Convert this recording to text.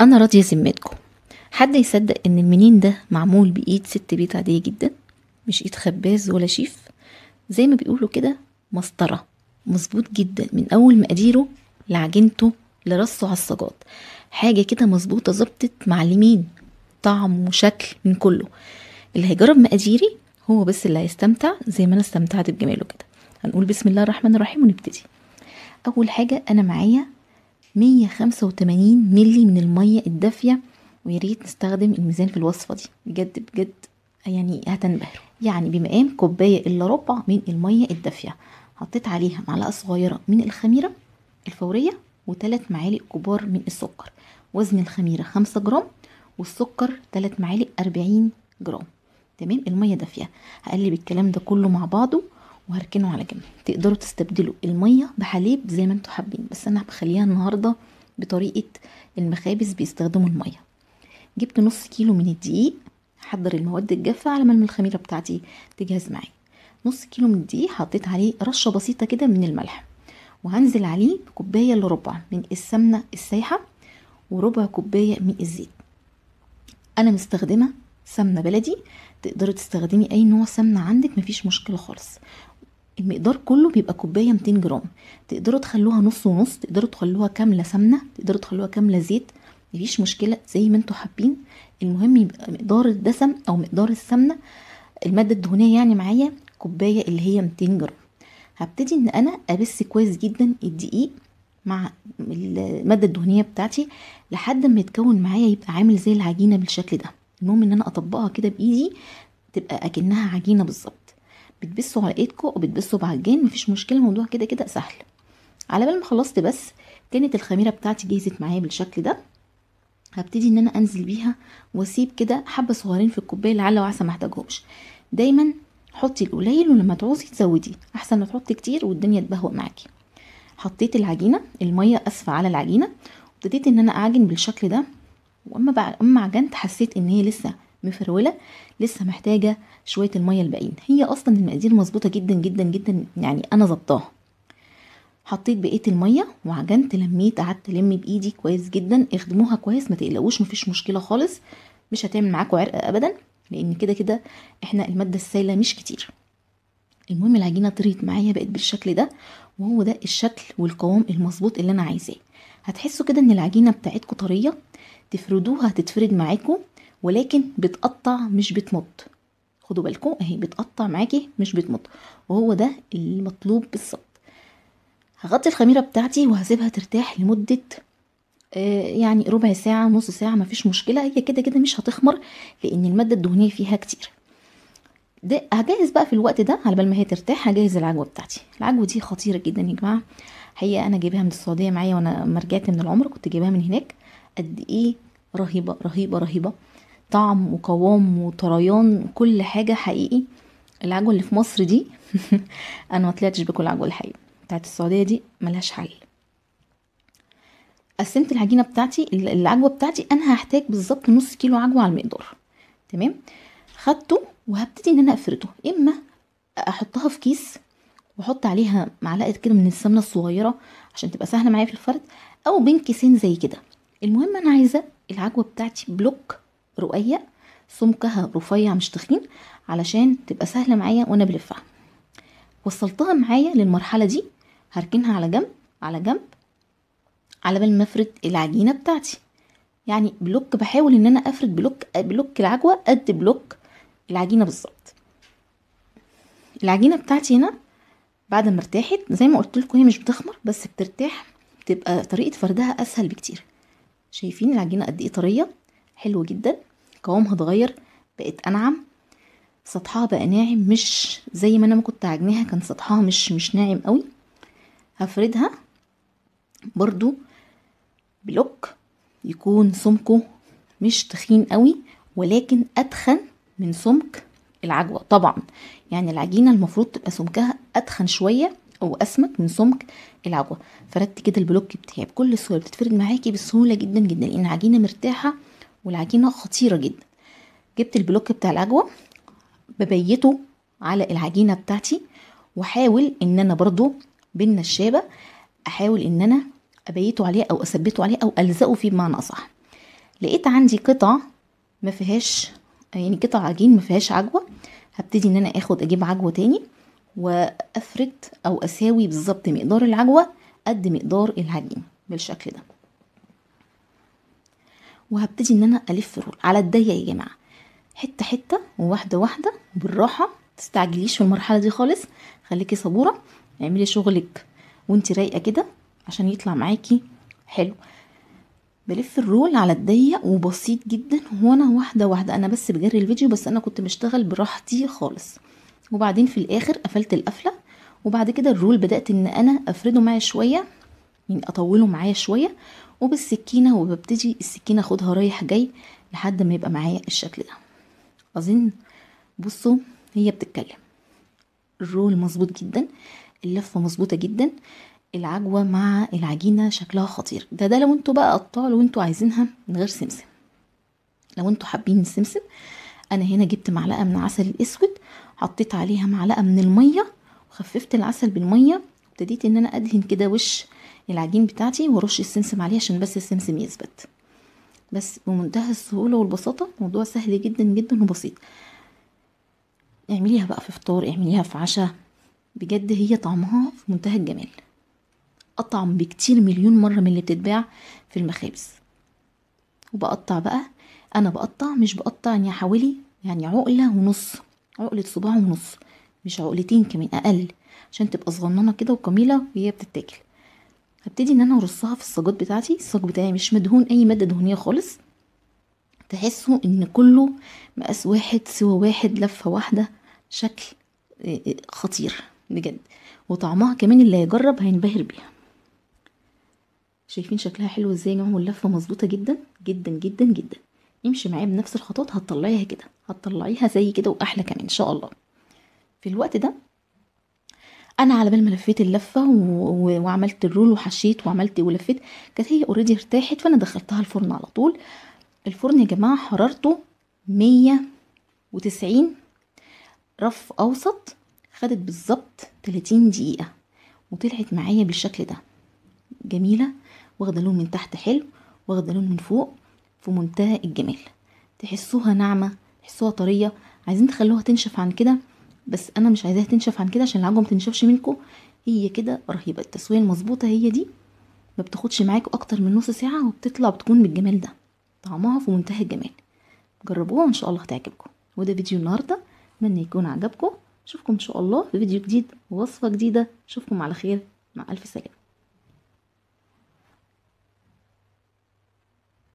انا راضية ذمتكم، حد يصدق ان المنين ده معمول بايد ست بيت عادية جدا، مش ايد خباز ولا شيف، زي ما بيقولوا كده مسطرة، مظبوط جدا من اول مقاديره لعجينته لرصه على الصاجات، حاجة كده مظبوطة ظبطت معلمين، طعم وشكل من كله. اللي هيجرب مقاديري هو بس اللي هيستمتع زي ما انا استمتعت بجماله كده. هنقول بسم الله الرحمن الرحيم ونبتدي. اول حاجة انا معايا 185 ملي من المية الدافيه، ويا ريت نستخدم الميزان في الوصفة دي بجد بجد، يعني هتنبهروا. يعني بمقام كوباية الا ربع من المية الدافيه، حطيت عليها معلقه صغيرة من الخميره الفورية وثلاث معالق كبار من السكر. وزن الخميره 5 جرام والسكر 3 معالق 40 جرام. تمام، المية دافيه. هقلب الكلام ده كله مع بعضه وهركنه على جنب. تقدروا تستبدلوا المية بحليب زي ما انتوا حابين، بس انا بخليها النهارده بطريقة المخابز بيستخدموا المية. جبت نص كيلو من الدقيق، هحضر المواد الجافه على ما الخميره بتاعتي تجهز معايا. نص كيلو من الدقيق حطيت عليه رشه بسيطة كده من الملح، وهنزل عليه كوباية الا ربع من السمنة السايحه وربع كوباية من الزيت. انا مستخدمة سمنه بلدي، تقدري تستخدمي اي نوع سمنه عندك مفيش مشكلة خالص. المقدار كله بيبقى كوباية 200 جرام، تقدروا تخلوها نص ونص، تقدروا تخلوها كاملة سمنه، تقدروا تخلوها كاملة زيت، مفيش مشكلة زي ما انتوا حابين. المهم يبقى مقدار الدسم او مقدار السمنة المادة الدهنية يعني معايا كوباية اللي هي 200 جرام. هبتدي ان انا ابس كويس جدا الدقيق مع المادة الدهنية بتاعتي لحد ما يتكون معايا، يبقى عامل زي العجينة بالشكل ده. المهم ان انا اطبقها كده بايدي تبقى اكنها عجينه بالظبط. بتبسوا على ايدكم وبتبسوا بعجان مفيش مشكلة، الموضوع كده كده سهل. على بال ما خلصت بس كانت الخميره بتاعتي جهزت معايا بالشكل ده. هبتدي ان انا انزل بيها واسيب كده حبه صغيرين في الكوباية لعل وعسى ما احتاجهمش. دايما حطي القليل ولما تعوزي تزودي، احسن ما تحطي كتير والدنيا تبهوأ معاكي. حطيت العجينة المية اسفه على العجينة، وابتديت ان انا اعجن بالشكل ده. واما اما عجنت حسيت ان هي لسه مفروله، لسه محتاجه شوية المية الباقيين. هي اصلا المقادير مظبوطة جدا جدا جدا، يعني انا ظبطاها. حطيت بقية المية وعجنت، لميت، قعدت الم بايدي كويس جدا. اخدموها كويس ما تقلقوش، مفيش مشكلة خالص، مش هتعمل معاكم عرق ابدا، لان كده كده احنا المادة السائلة مش كتير. المهم العجينة طريت معايا بقت بالشكل ده، وهو ده الشكل والقوام المظبوط اللي انا عايزاه. هتحسوا كده ان العجينة بتاعتكم طرية، تفردوها هتتفرد معاكم، ولكن بتقطع مش بتمط. خدوا بالكم اهي بتقطع معاكي مش بتمط، وهو ده المطلوب بالظبط. هغطي الخميره بتاعتي وهسيبها ترتاح لمدة يعني ربع ساعة نص ساعة مفيش مشكلة، هي كده كده مش هتخمر لان المادة الدهنية فيها كتير. ده هجهز بقى في الوقت ده على بال ما هي ترتاح، هجهز العجوه بتاعتي. العجوه دي خطيرة جدا يا جماعة، حقيقة انا جايباها من السعودية معايا، وانا لما رجعت من العمرة كنت جايباها من هناك. قد ايه رهيبة رهيبة رهيبة، طعم وقوام وطريان كل حاجة حقيقي. العجوه اللي في مصر دي انا ما طلعتش باكل عجوه الحقيقة، بتاعت السعودية دي ملهاش حل. قسمت العجينة بتاعتي، العجوه بتاعتي انا هحتاج بالظبط نص كيلو عجوه على المقدار. تمام، خدته وهبتدي ان انا افرده، اما احطها في كيس واحط عليها معلقه كده من السمنة الصغيرة عشان تبقى سهلة معايا في الفرد، او بين كيسين زي كده. المهم انا عايزه العجوه بتاعتي block رقيق، سمكها رفيع مش تخين، علشان تبقى سهلة معايا وانا بلفها. وصلتها معايا للمرحلة دي، هركنها على جنب على جنب على بال ما افرد العجينة بتاعتي. يعني block، بحاول ان انا افرد block العجوه قد block العجينة بالظبط. العجينة بتاعتي هنا بعد ما ارتاحت زي ما قلت لكم هي مش بتخمر بس بترتاح، بتبقى طريقه فردها اسهل بكتير. شايفين العجينة قد ايه طرية، حلوة جدا، قوامها اتغير، بقت انعم، سطحها بقى ناعم، مش زي ما انا ما كنت عجناها كان سطحها مش ناعم قوي. هفردها برضو block يكون سمكة مش تخين قوي، ولكن اتخن من سمك العجوه طبعا. يعني العجينة المفروض تبقى سمكها اتخن شوية او اسمك من سمك العجوه. فردت كده ال block بتاعي بكل سهولة، بتتفرد معاكي بسهولة جدا جدا لان العجينة مرتاحة والعجينه خطيرة جدا. جبت ال block بتاع العجوه ببيته على العجينة بتاعتي، واحاول ان انا برضو بالنشابه احاول ان انا ابيته عليه او اثبته عليه او الزقه فيه بمعنى اصح. لقيت عندي قطع ما فيهاش، يعني قطع عجين ما فيهاش عجوه، هبتدي ان انا اخد اجيب عجوه تاني وافرد او اساوي بالظبط مقدار العجوه قد مقدار العجين بالشكل ده. وهبتدي ان انا الف ال roll على الضيق يا جماعة، حتة حتة وواحدة واحدة بالراحة، متستعجليش في المرحلة دي خالص، خليكي صبوره، اعملي شغلك وانتي رايقة كده عشان يطلع معاكي حلو. بلف ال roll على الضيق وبسيط جدا، وانا واحدة واحدة، انا بس بجري الفيديو بس انا كنت بشتغل براحتي خالص. وبعدين في الاخر قفلت القفله، وبعد كده ال roll بدات ان انا افرده معايا شوية، يعني اطوله معايا شوية، وبالسكينه، وببتدي السكينة اخدها رايح جاي لحد ما يبقى معايا الشكل ده. اظن بصوا هي بتتكلم، ال roll مظبوط جدا، اللفة مظبوطة جدا، العجوه مع العجينة شكلها خطير. ده لو انتوا بقى قطعوا، لو انتوا عايزينها من غير سمسم، لو انتوا حابين السمسم. انا هنا جبت معلقه من عسل الاسود، حطيت عليها معلقه من المية، وخففت العسل بالمية، وابتديت ان انا ادهن كده وش العجين بتاعتي وارش السمسم عليه عشان بس السمسم يثبت. بس بمنتهى السهولة والبساطه، موضوع سهل جدا جدا وبسيط. اعمليها بقى في فطار، اعمليها في عشاء، بجد هي طعمها في منتهى الجمال، اطعم بكتير مليون مرة من اللي بتتباع في المخابز. وبقطع بقى، انا بقطع مش بقطع يعني حوالي يعني عقله ونص، عقله صباع ونص، مش عقلتين كمان، اقل، عشان تبقى صغننه كده وجميلة وهي بتتاكل. هبتدي ان انا ارصها في الصاجات بتاعتي. الصاج بتاعي مش مدهون اي مادة دهنية خالص، تحسوا ان كله مقاس واحد، سوى واحد، لفه واحدة، شكل خطير بجد. وطعمها كمان اللي هيجرب هينبهر بيها. شايفين شكلها حلو ازاي يا جماعة، واللفه مظبوطة جدا جدا جدا جدا. امشي معايا بنفس الخطوات هتطلعيها كده، هتطلعيها زي كده واحلى كمان ان شاء الله. في الوقت ده انا على بال ما لفيت اللفة وعملت ال roll وحشيت وعملت ولفيت، كانت هي already ارتاحت، فانا دخلتها الفرن على طول. الفرن يا جماعة حرارته 190 رف اوسط، خدت بالظبط 30 دقيقة وطلعت معايا بالشكل ده، جميلة، واخده لون من تحت حلو، واخده لون من فوق، في منتهى الجمال. تحسوها ناعمة، تحسوها طرية. عايزين تخلوها تنشف عن كده، بس انا مش عايزاها تنشف عن كده عشان العجوه ما تنشفش منكم. هي كده رهيبة، التسوية المظبوطه هي دي، ما بتاخدش معاكم اكتر من نص ساعة وبتطلع بتكون بالجمال ده، طعمها في منتهى الجمال. جربوها وان شاء الله هتعجبكم. وده فيديو النهارده، اتمنى يكون عجبكم. اشوفكم ان شاء الله في فيديو جديد ووصفه جديدة. اشوفكم على خير، مع الف سلامه.